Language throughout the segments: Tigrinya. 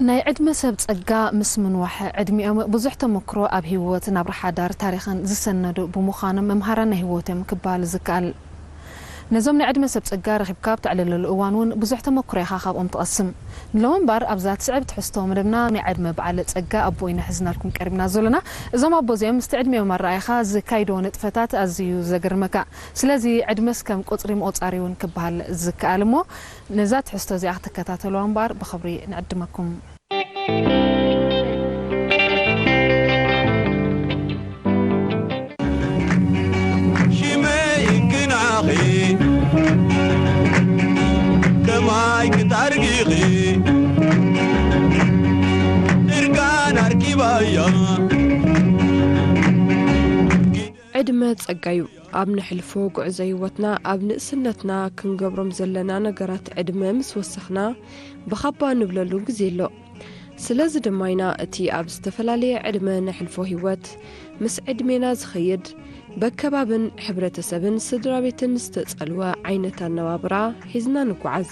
ናይ ዕድመ ሰብ ጸጋ ምስ ምንዋሕ ዕድሚኦም ብዙሕ ተመክሮ ኣብ ህይወት፣ ናብራ ሓዳር፣ ታሪኽን ዝሰነዱ ብምዃኖም መምሃራን ናይ ህይወት እዮም ክበሃል ዝከኣል። ነዞም ናይ ዕድመ ሰብ ጸጋ ረኺብካ ኣብ ተዕልለሉ እዋን እውን ብዙሕ ተመክሮ ኢኻ ካብኦም ትቐስም። ንሎሚ እምበኣር ኣብዛ ትስዕብ ትሕዝቶ መደብና ናይ ዕድመ በዓል ጸጋ ኣቦ ኢና ሒዝናልኩም ቀሪብና ዘሎና። እዞም ኣቦ እዚኦም ምስቲ ዕድሚኦም ኣረኣእያኻ ዝካይድዎ ንጥፈታት ኣዝዩ ዘገርመካ። ስለዚ ዕድመስ ከም ቁጽሪ ምቑጻር እውን ክበሃል ዝከኣል እሞ ነዛ ትሕዝቶ እዚኣ ክትከታተልዋ እምበኣር ብኽብሪ ንዕድመኩም። ሽመይ እንክናኺ ከማይ ክታርጊኺ እርጋን ኣርኪባያ። ዕድመ ጸጋዩ ኣብ ነሕልፎ ጉዕዞ ህይወትና ኣብ ንእስነትና ክንገብሮም ዘለና ነገራት ዕድመ ምስ ወሰኽና ብኻባ ንብለሉ ግዜ ኣሎ። ስለዚ ድማ ኢና እቲ ኣብ ዝተፈላለየ ዕድመ ነሕልፎ ህይወት ምስ ዕድሜና ዝኸይድ በከባብን ሕብረተሰብን ስድራ ቤትን ዝተጸልወ ዓይነት ኣነባብራ ሒዝና ንጓዓዝ።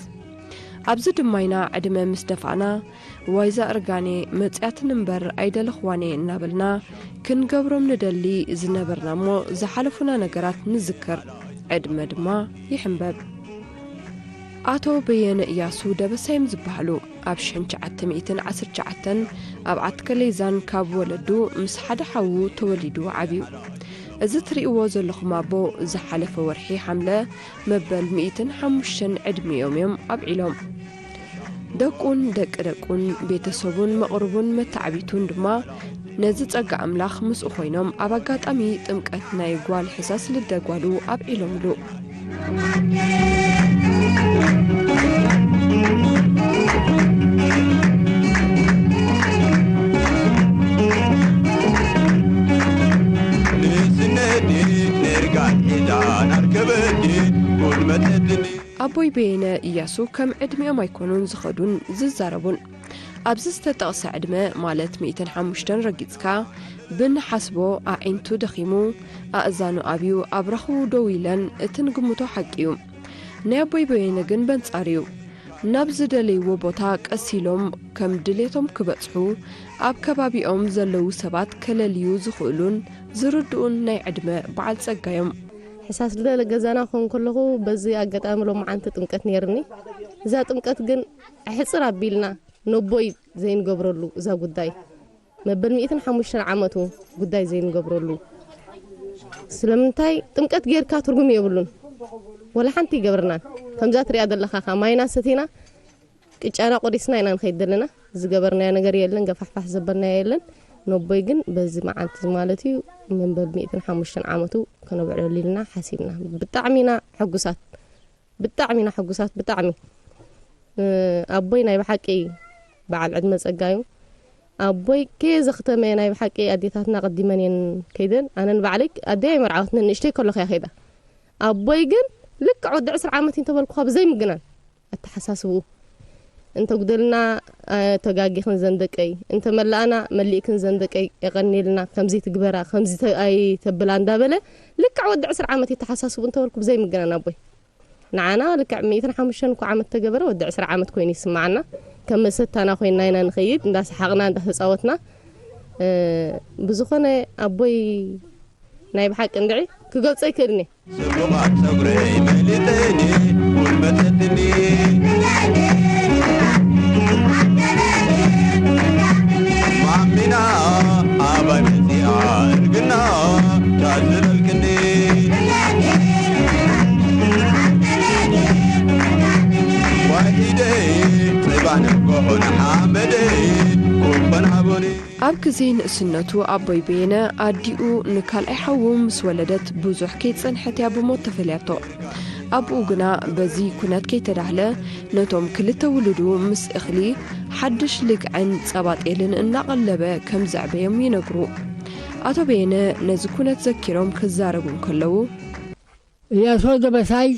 ኣብዚ ድማ ኢና ዕድመ ምስ ደፋእና ዋይዛ እርጋኔ መጺኣትን እምበር ኣይደለኽዋን እየ እናበልና ክንገብሮም ንደሊ ዝነበርና እሞ ዝሓለፉና ነገራት ንዝክር፣ ዕድመ ድማ ይሕንበብ። ኣቶ በየነ እያሱ ደበሳዮም ዝበሃሉ ኣብ ሽሕን ትሽዓተ ሚእትን ዓሰርተ ትሽዓተን ኣብ ዓትከሌዛን ካብ ወለዱ ምስ ሓደ ሓዉ ተወሊዱ ዓብዩ። እዚ ትርእይዎ ዘለኹም ኣቦ ዝሓለፈ ወርሒ ሓምለ መበል ሚእትን ሓሙሽተን ዕድሚኦም እዮም ኣብዒሎም። ደቁን ደቂ ደቁን ቤተሰቡን መቕርቡን መተዓቢቱን ድማ ነዚ ጸጋ ኣምላኽ ምስኡ ኮይኖም ኣብ ኣጋጣሚ ጥምቀት ናይ ጓል ሕሳስ ልደ ጓሉ ኣብዒሎምሉ። ንስነዲ ነርጋን ሒዛን ኣርከበኒ ጎልመተትኒ። ኣቦይ በየነ እያሱ ከም ዕድሚኦም ኣይኮኑን ዝኸዱን ዝዛረቡን። ኣብዚ ዝተጠቕሰ ዕድመ ማለት ሚእትን ሓሙሽተን ረጊጽካ ብንሓስቦ ኣዒንቱ ደኺሙ ኣእዛኑ ኣብዩ ኣብ ረኽቡ ደው ኢለን እቲ ንግምቶ ሓቂ እዩ። ናይ ኣቦይ በየነ ግን በንጻሩ እዩ። ናብ ዝደለይዎ ቦታ ቀስ ኢሎም ከም ድሌቶም ክበጽሑ ኣብ ከባቢኦም ዘለዉ ሰባት ከለልዩ ዝኽእሉን ዝርድኡን ናይ ዕድመ በዓል ጸጋ እዮም። ሕሳስ ልደ ገዛና ክኸውን ከለኹ በዚ ኣጋጣሚ ሎመዓንቲ ጥምቀት ነይርኒ። እዛ ጥምቀት ግን ኣሕጽር ኣቢልና ነቦይ ዘይንገብረሉ እዛ ጉዳይ መበል ሚእትን ሓሙሽተን ዓመቱ ጉዳይ ዘይንገብረሉ። ስለምንታይ ጥምቀት ጌርካ ትርጉም የብሉን። ወላ ሓንቲ ይገብርናን። ከምዛ ትሪኣ ዘለኻ ከኣ ማይና ሰቲና ቅጫና ቆሪስና ኢና ንኸይድ ዘለና። ዝገበርናዮ ነገር የለን፣ ገፋሕፋሕ ዘበልናዮ የለን። ነቦይ ግን በዚ መዓልቲ እዚ ማለት እዩ መበል ሚእትን ሓሙሽተን ዓመቱ ከነብዕለሉ ኢልና ሓሲብና። ብጣዕሚ ኢና ሕጉሳት። ብጣዕሚ ኢና ሕጉሳት፣ ብጣዕሚ። እ፣ ኣቦይ ናይ ብሓቂ በዓል ዕድመ ጸጋ እዩ። ኣቦይ ከየዘኽተመ ናይ ብሓቂ ኣዴታትና ቀዲመን እየን ከይደን። ኣነ ንባዕለይ ኣደይ ኣይመርዓወትንን፣ ንእሽተይ ከለኹ እያ ከይዳ። ኣቦይ ግን ልክዕ ወዲ ዕስራ ዓመት እዩ እንተበልኩኻ ብዘይ ምግናን ኣተሓሳስብኡ። እንተ ጉደልና፣ እ፣ ተጋጊኽን ዘን ደቀይ፣ እንተ መላእና መሊእክን ዘን ደቀይ፣ የቐንየልና፣ ከምዚ ትግበራ፣ ከምዚ ተ-፣ ኣይተብላ እንዳበለ ልክዕ ወዲ ዕስራ ዓመት እዩ ኣተሓሳስብኡ እንተበልኩ ብዘይ ምግናን ኣቦይ። ንዓና ልክዕ ሚእትን ሓሙሽተን እኳ ዓመት ተገበረ፣ ወዲ ዕስራ ዓመት ኮይኑ ይስምዓና። ከም መሰታና ኮይንና ኢና ንኸይድ፣ እንዳሰሓቕና፣ እንዳተጻወትና። እ፣ ብዝኾነ ኣቦይ ናይ ብሓቂ እንድዒ ክገልጾ ኣይክእልን እየ። ጽቡቓት ጸጉረይ መሊጠኒ፣ ጉልበተትኒ። ማሚና ኣባይ መጺኣ እርግና፣ ታዝለልክኒ። ዋሂደይ፣ ጽባን ጎሖን ሓመደይ፣ ኩበን ሃቦኒ። ኣብ ግዜ ንእስነቱ ኣቦይ በየነ ኣዲኡ ንካልኣይ ሓዉ ምስ ወለደት ብዙሕ ከይጸንሐት እያ ብሞት ተፈልያቶ። ኣቦኡ ግና በዚ ኩነት ከይተዳህለ ነቶም ክልተ ውሉዱ ምስ እኽሊ ሓድሽ ልግዕን ጸባ ጤልን እናቐለበ ከም ዘዕበዮም ይነግሩ። ኣቶ በየነ ነዚ ኩነት ዘኪሮም ክዛረቡ እንከለዉ፣ እያሱ ደበሳይ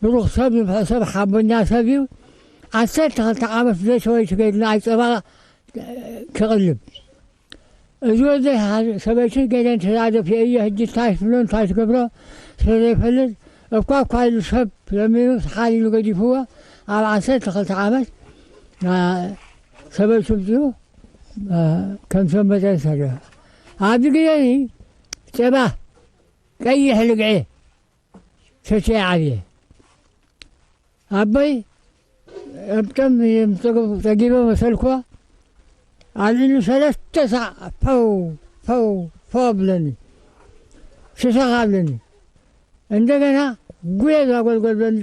ብሩኽ ሰብ፣ ንፍዕ ሰብ፣ ሓቦኛ ሰብ እዩ። ዓሰርተ ክልተ ዓመት ብዘይ ሰበይቲ ገይርና ኣይጸባ ክቕልብ። እዚ ወደይ ሰበይቲ ገለ እንተ ደኣ ደፊኤዮ ሕጂ እንታይ ትብሎ እንታይ ትገብሮ ስለ ዘይፈልጥ፣ እኳ እኳ ኢሉ ሰብ ለሚኑ ሓል ኢሉ ገዲፍዎ። ኣብ ዓሰርተ ክልተ ዓመት፣ አ፣ ሰበይቱ ምፅኡ፣ እ፣ ከም ሰንበደ ይሰርሕ። ኣብዚ ግዜ እዚ ጨባ ቀይሕ ልግዒ ሰትየ ዓብየ። ኣቦይ ኣብ ከም ጸጊቡ መሰልኩዋ ኣልዒሉ ሰለስተ ሳዕ ፈው ፈው ፈው ኣብለኒ። ሽሻኻ ኣብለኒ። እንደገና ጉየ ዛጎልጎል ብለኒ፣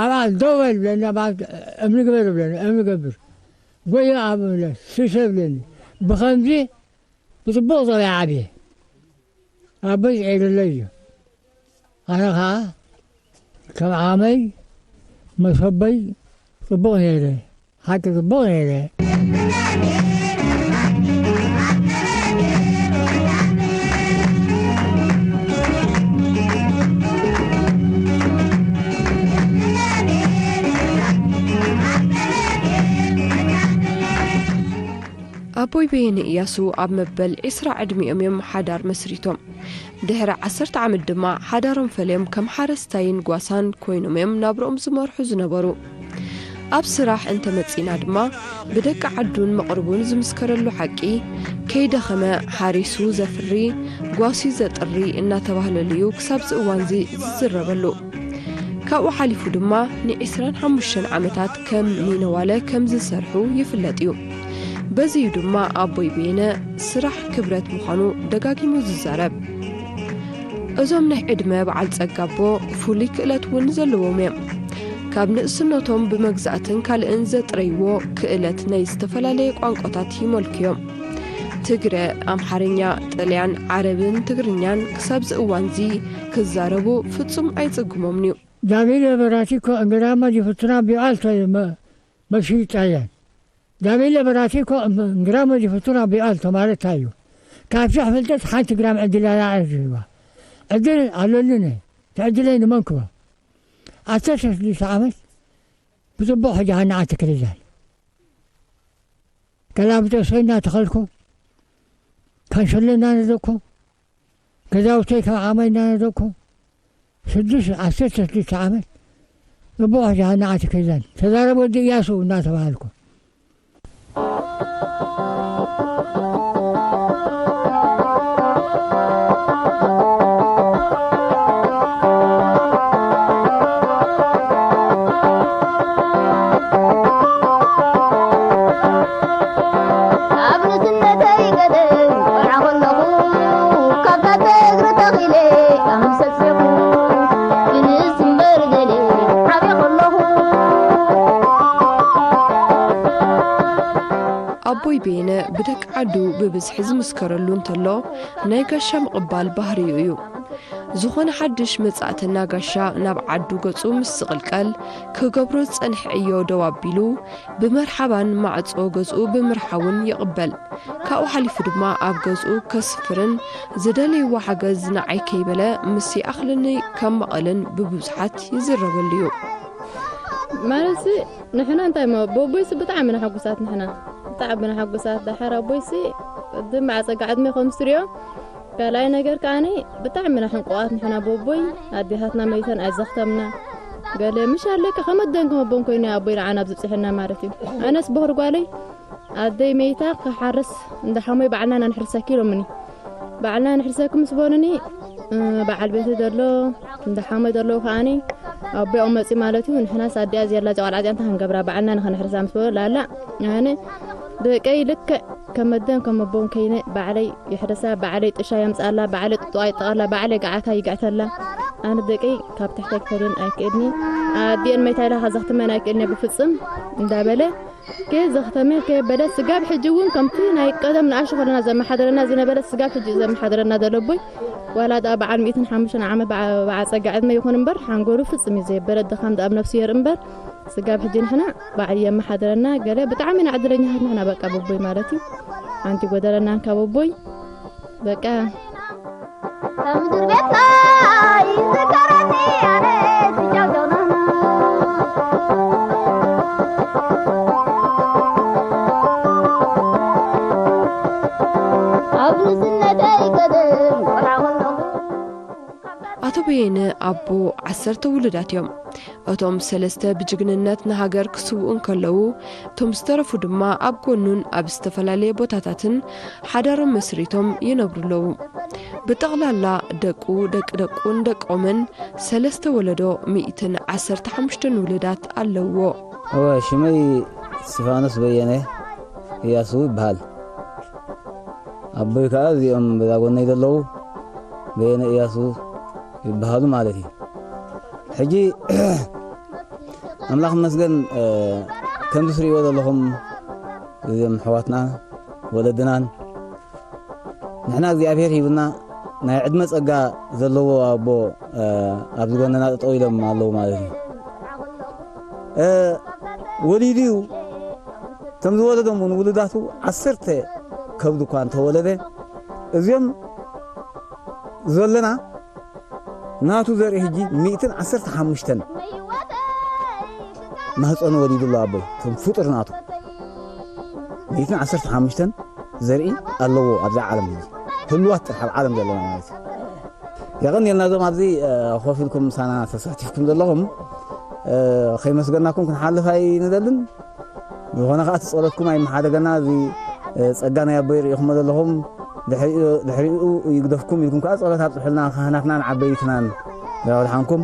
ኣብኣ ደው በል ብለኒ፣ ኣብኣ እምኒ ግበር ብለኒ፣ እምኒ ገብር። ጎየ ኣብ እምነ ሽሸ ብለኒ። ብኸምዚ ብጽቡቕ ጸባይ ዓብየ። ኣቦይ ጽዒሩለይ እዩ። ኣነ ኸዓ ከም ዓቕመይ መሰቦይ ጽቡቕ ነይረ። ሓቂ ጽቡቕ ነይረ። ኣቦይ በየነ እያሱ ኣብ መበል ዕስራ ዕድሚኦም እዮም ሓዳር መስሪቶም። ድሕሪ ዓሰርተ ዓመት ድማ ሓዳሮም ፈልዮም ከም ሓረስታይን ጓሳን ኮይኖም እዮም ናብርኦም ዝመርሑ ዝነበሩ። ኣብ ስራሕ እንተመጺና ድማ ብደቂ ዓዱን መቕርቡን ዝምስከረሉ ሓቂ፣ ከይደኸመ ሓሪሱ ዘፍሪ፣ ጓስዩ ዘጥሪ እናተባህለሉ እዩ ክሳብዚ እዋንዚ ዝዝረበሉ። ካብኡ ሓሊፉ ድማ ንዒስራን ሓሙሽተን ዓመታት ከም ሚነዋለ ከም ዝሰርሑ ይፍለጥ እዩ። በዚ እዩ ድማ ኣቦይ በየነ ስራሕ ክብረት ምዃኑ ደጋጊሙ ዝዛረብ። እዞም ናይ ዕድመ በዓል ጸጋ ኣቦ ፍሉይ ክእለት እውን ዘለዎም እዮም። ካብ ንእስነቶም ብመግዛእትን ካልእን ዘጥረይዎ ክእለት ናይ ዝተፈላለየ ቋንቋታት ይመልኩ እዮም። ትግረ፣ ኣምሓርኛ፣ ጥልያን፣ ዓረብን ትግርኛን ክሳብዚ እዋንዚ ክዛረቡ ፍጹም ኣይጽግሞምን እዩ። ዳቪድ ለበራቲኮ እንግዳ መዲፉትና ቢዓልቶ መ-፣ መሽጣያን። ዳቪድ ለበራቲኮ እንግዳ መዲፉትና ቢዓልቶ ማለት እንታይ እዩ? ካብ ሽሕ ፍልጠት ሓንቲ ግራም ዕድል ኣላ ዕድልዋ። ዕድል ኣሎልን እዩ። ትዕድለይ ንመን ክባ? ዓሰርተ ሽዱሽተ ዓመት ብጽቡቕ ሕጂ ሃና ዓቲ ክልዛል። ገላብጦ ሰይና ተኸልኩ። ካንሸሎ እናነደኩ። ገዛውተይ ካብ ዓማይ እናነደኩ ሽዱሽተ፣ ዓሰርተ ሽዱሽተ ዓመት ጽቡቕ ሕጂ ሃና ዓቲ ክልዛል። ተዛረብ ወዲ እያሱ እናተባሃልኩ። ኣብ ንእስነተይ ቀደም ቆልዓ ከለኹ፣ ካብ ታሕቲ እግሪ ተኺለ ኣምሰልሰልኩ። ክንስ እምበር ገለ ዓብየ ከለኹ። ኣቦይ በየነ ብደቂ ዓዱ ብብዝሒ ዝምስከረሉ እንተሎ፣ ናይ ጋሻ ምቕባል ባህሪኡ እዩ። ዝኾነ ሓድሽ መጻእተና ጋሻ ናብ ዓዱ ገጹ ምስ ዝቕልቀል፣ ክገብሮ ዝጸንሐ ዕዮ ደው ኣቢሉ፣ ብመርሓባን ማዕጾ ገዝኡ ብምርሓውን ይቕበል። ካብኡ ሓሊፉ ድማ ኣብ ገዝኡ ከስፍርን ዝደለይዎ ሓገዝ ንዓይ ከይበለ ምስ ይኣኽለኒ ከማቕልን ብብዙሓት ይዝረበሉ እዩ። ማለትሲ ንሕና እንታይ እሞ፣ ቦቦይሲ ብጣዕሚ ኢና ሕጉሳት ንሕና። ብጣዕሚ ኢና ሕጉሳት። ደሓር ኣቦይሲ ድማ ዓጸጋ ዕድመ ከም ዝትሪኦ፣ ካልኣይ ነገር ከኣኒ ብጣዕሚ ኢና ሕንቁቓት ንሕና ቦቦይ። ኣዴታትና መይተን ኣይዘኽተምና። ገለ ምሽ ኣለካ ከመደን ከመቦን ኮይኑ ኣቦይ ንዓና ኣብዚ ብጽሕና ማለት እዩ። ኣነስ ቦኽሪ ጓለይ ኣደይ መይታ ክሓርስ እንዳ ሓሞይ ባዕልና ኢና ንሕርሰኪ ኢሎምኒ። ባዕልና ንሕርሰኪ ምስ በሉኒ፣ እ፣ በዓል ቤተይ ዘሎ፣ እንዳ ሓሞይ ዘለዉ ከኣኒ ኣቦይ መጺ ማለት እዩ። ንሕናስ ኣዲኣ ዘላ ጨዋል ዓጽያ እንታይ ክንገብራ ባዕልና ንኸነሕርሳ ምስ በሉ ላላ፣ ኣነ ደቀይ ልክዕ ከመደን ከመቦን ከይነ ባዕለይ ይሕርሳ፣ ባዕለይ ጥሻ የምጻላ፣ ባዕለይ ጥጡቓ ይጥቓላ፣ ባዕለይ ገዓካ ይግዕተላ። ኣነ ደቀይ ካብ ትሕተይ ክፈልየን ኣይክእልኒ። ኣዲኤን መይታ ኢላ ከዘኽትመን ኣይክእልኒ ብፍጽም እንዳበለ ከ ዘኽተመ ከ በለ ስጋብ ሕጂ እውን ከምቲ ናይ ቀደም ንኣሽቱ ከለና ዘመሓደረና ዝነበረ ስጋብ ሕጂ ዘመሓደረና ዘሎ ኣቦይ፣ ዋላ ደኣ በዓል ሚእትን ሓሙሽተን ዓመት በዓ-፣ በዓጸጋ ዕድመ ይኹን እምበር፣ ሓንጎሉ ፍጽም እዩ ዘይበለ፣ ድኻም ደኣ ኣብ ነፍሱ የርኢ እምበር፣ ስጋብ ሕጂ ንሕና ባዕሉ የመሓድረና። ገለ ብጣዕሚ ኢና ዕድለኛታት ንሕና፣ በቃ፣ በቦይ ማለት እዩ። ሓንቲ ጎደለናን ካብ ኣቦይ፣ በቃ። ከምድር ቤትካ ይዝከረኒ ኣነ ስጃው ጀውናና። ኣብ ንስነተይ ቀደም ቆልዓ ከለኹ ኣቶ በየነ ኣቦ ዓሰርተ ውሉዳት እዮም። እቶም ሰለስተ ብጅግንነት ንሃገር ክስውኡ እንከለዉ፣ እቶም ዝተረፉ ድማ ኣብ ጎኑን ኣብ ዝተፈላለየ ቦታታትን ሓዳሮም መስሪቶም ይነብሩ ኣለዉ። ብጠቕላላ ደቁ፣ ደቂ ደቁን ደቆምን ሰለስተ ወለዶ ሚእትን ዓሰርተ ሓሙሽተን ውሉዳት ኣለውዎ። እወ፣ ሽመይ እስቲፋኖስ በየነ እያሱ ይበሃል። ኣቦይ ከኣ እዚኦም በዛ ጎነይ ዘለዉ በየነ እያሱ ይበሃሉ ማለት እዩ። ሕጂ ኣምላኽ ይመስገን፣ እ፣ ከምዚ ትርእይዎ ዘለኹም እዚኦም ኣሕዋትና ወለድናን ንሕና እግዚኣብሔር ሂብና ናይ ዕድመ ጸጋ ዘለዎ ኣቦ፣ እ፣ ኣብዚ ጎንና ጠጠው ኢሎም ኣለዉ ማለት እዩ። እ፣ ወሊዱ እዩ። ከም ዝወለዶም እውን ውሉዳቱ ዓሰርተ ከብዲ እኳ እንተወለደ፣ እዚኦም ዘለና ናቱ ዘርኢ ሕጂ ሚእትን ዓሰርተ ሓሙሽተን ማህፀኑ ወሊዱ ኣሎ ኣቦይ። እቶም ፍጡር ናቱ ሚእትን ዓሰርተ ሓሙሽተን ዘርኢ ኣለዎ ኣብዛ ዓለም ሕጂ። ህልዋት ጥራሕ ኣብ ዓለም ዘለና ማለት እዩ። የቐንየልና እዞም ኣብዚ፣ እ፣ ኮፍ ኢልኩም ምሳና ተሳቲፍኩም ዘለኹም፣ እ፣ ከይመስገናኩም ክንሓልፍ ኣይንደልን። ዝኾነ ከኣ እቲ ጸሎትኩም ኣይመሓደገና። እዚ፣ እ፣ ጸጋ ናይ ኣቦይ ርኢኹሞ ዘለኹም፣ ድሕሪኡ፣ ድሕሪኡ ይግደፍኩም ኢልኩም ከኣ ጸሎት ኣብጽሑልና፣ ካህናትናን ዓበይትናን። ዛወድሓንኩም።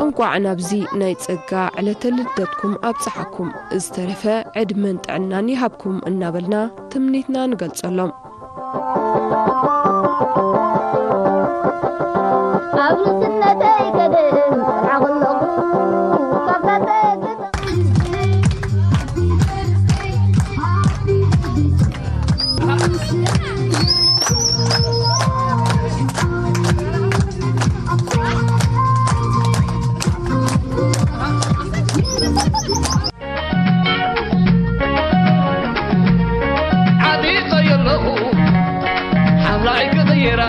እንቋዕ ናብዚ ናይ ጸጋ ዕለተ ልደትኩም ኣብጽሓኩም። ዝተረፈ ዕድመን ጥዕናን ይሃብኩም እናበልና ትምኒትና ንገልጸሎም። ኣብ ንስነተይ ከደም ጸዓቑ ኣለኹ፣ ካብ ታተይ ዓጢቐዮ ኣለኹ ሓምላይ ክቕይራ፣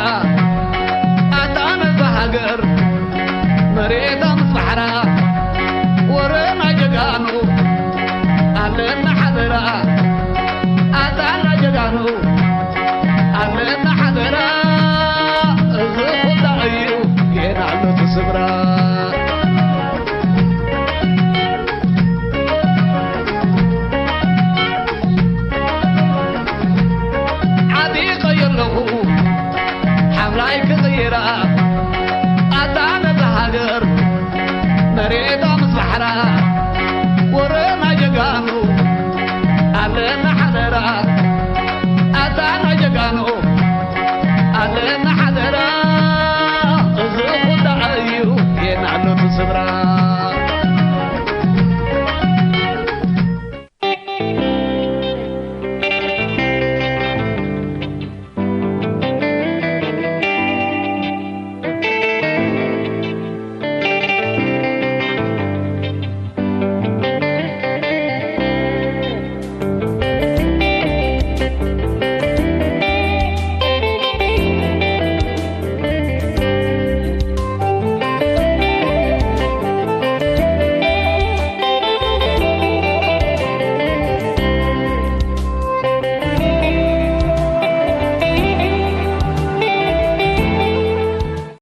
ኣታ ነዛ ሃገር መሬታ ምስ ባሕራ፣ ወረ ናይ ጀጋኑ ኣለና ሓደራ፣ ኣታ ናይ ጀጋኑ ኣለና ሓደራ፣ እዚ ኩላ እዩ የናዕለቱ ስብራ። ዓጢቐዮ ኣለኹ ሓምላይ ክቕይራ፣ ኣታ ነዛ ሃገር መሬታ ምስ ባሕራ፣ ወረ ናይ ጀጋኑ ኣለና ሓደራ፣ ኣታ ናይ ጀጋኑ ኣለና ሓደራ፣ እዚ ኩላ እዩ የናዕለቱ ስብራ።